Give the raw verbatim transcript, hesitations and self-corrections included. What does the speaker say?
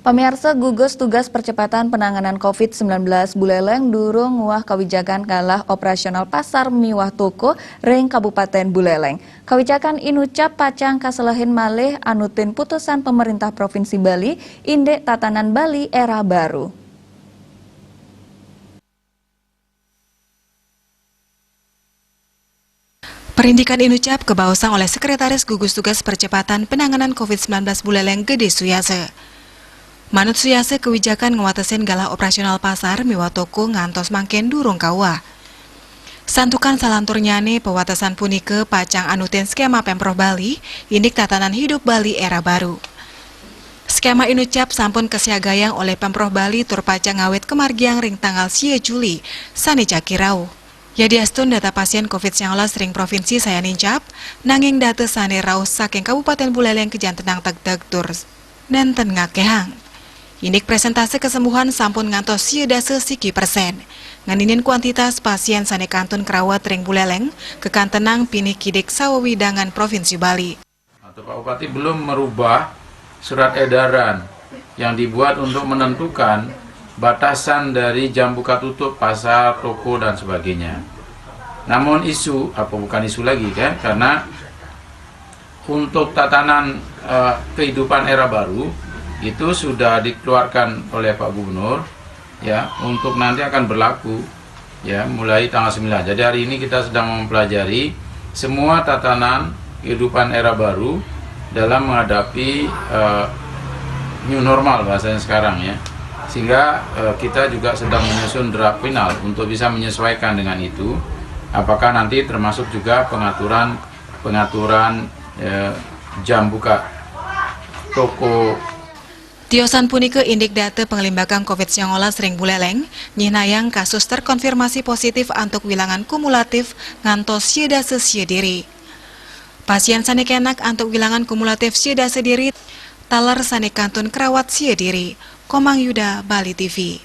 Pamiarsa, gugus tugas percepatan penanganan covid sembilan belas Buleleng durung nguwah kawijakan galah operasional pasar miwah toko ring Kabupaten Buleleng. Kawijakan inucap pacang kaselehin malih anutin putusan pemerintah Provinsi Bali, indik tatanan Bali era baru. Parindikan inucap kabaosang olih Sekretaris Gugus Tugas Percepatan Penanganan covid sembilan belas Buleleng Gede Suyasa. Manut Suyasa, kawijakan ngwatesin galah operasional pasar miwah toko ngantos mangkin durung kauwah. Santukan salanturnyane pawatesan punika pacang anutin skema Pemprov Bali, indik tatanan hidup Bali era baru. Skema inucap sampun kasiagayang olih Pemprov Bali tur pacang ngawit kamargiang ring tanggal sia Juli sane jagi rauh. Yadiastun data pasien covid sembilan belas ring provinsi sayan nincap, nanging data sane rauh saking Kabupaten Buleleng kajantenang tegdeg tur nenten ngakehang. Indik presentase kesembuhan sampun ngantos sia dasa siki persen. Ngeninin kuantitas pasien sane kantun karawat ring Buleleng, kakantenang pinih kidik sawewidangan Provinsi Bali. Atau Pak Bupati belum merubah surat edaran yang dibuat untuk menentukan batasan dari jam buka tutup pasar, toko, dan sebagainya. Namun isu, apa bukan isu lagi kan, karena untuk tatanan eh, kehidupan era baru itu sudah dikeluarkan oleh Pak Gubernur, ya, untuk nanti akan berlaku, ya, mulai tanggal sembilan. Jadi hari ini kita sedang mempelajari semua tatanan kehidupan era baru dalam menghadapi eh, new normal bahasanya sekarang, ya. Sehingga eh, kita juga sedang menyusun draft final untuk bisa menyesuaikan dengan itu. Apakah nanti termasuk juga pengaturan pengaturan eh, jam buka toko. Tiosan punika indik data panglimbakan covid sembilan belas ring Buleleng, nyihnayang kasus terkonfirmasi positif antuk wilangan kumulatif ngantos sia dasa sia diri. Pasien sane kenak antuk wilangan kumulatif sia dasa diri, taler sane kantun karawat sia diri. Komang Yuda, Bali T V.